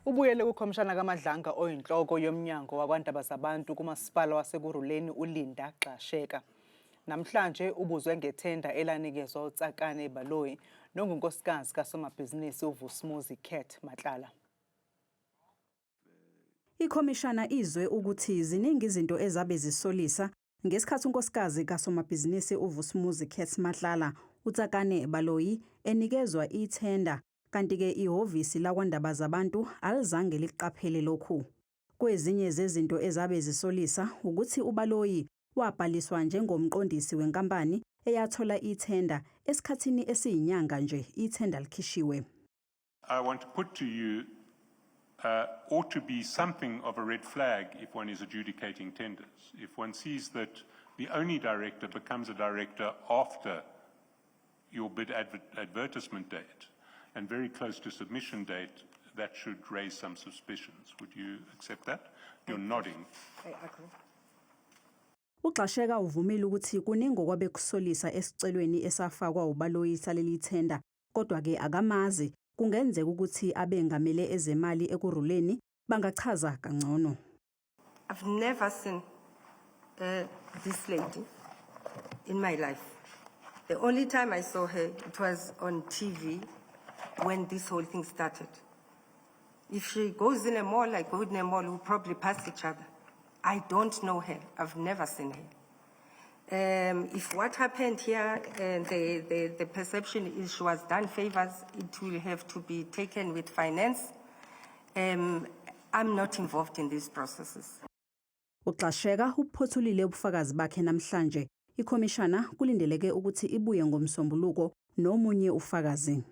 Ubuyele kukhomishana kaMadlanga oyinhloko yomnyango wakwaNdabazabantu kumasipala waseKurhuleni uLinda Gxasheka. Namhlanje ubuzwe ngethenda elanikezwa uTsakane Baloyi nongunkosikazi kasomabhizinisi uVusumuzi Cat Matlala. Ikhomishana izwe ukuthi ziningi izinto ezabe zisolisa ngesikhathi unkosikazi kasomabhizinisi uVusumuzi Cat Matlala, uTsakane Baloyi, enikezwa ithenda kanti-ke ihhovisi lakwaNdabazabantu alizange likuqaphele lokhu. Kwezinye zezinto ezabe zisolisa ukuthi uBaloyi wabhaliswa njengomqondisi wenkampani eyathola ithenda esikhathini esiyinyanga nje ithenda likhishiwe. I want to put to you ought to be something of a red flag if one is adjudicating tenders. If one sees that the only director becomes a director after your bid advertisement date and very close to submission date, that should raise some suspicions. Would you accept that? You're nodding. I agree. UGxasheka uvumile ukuthi kuningi okwabe kusolisa esicelweni esafakwa uBaloyi saleli thenda, kodwa-ke akamazi kungenzeka ukuthi abengamele ezemali Ekurhuleni bangachaza kangcono. I've never seen this lady in my life. The only time I saw her, it was on TV when this whole thing started. If she goes in a mall, I go in a mall, we'll probably pass each other. I don't know her. I've never seen her. If what happened here and the perception is she was done favors, it will have to be taken with finance. I'm not involved in these processes. UGxasheka uphothulile ubufakazi bakhe namhlanje. Ikhomishana kulindeleke ukuthi ibuye ngoMsombuluko nomunye ufakazi.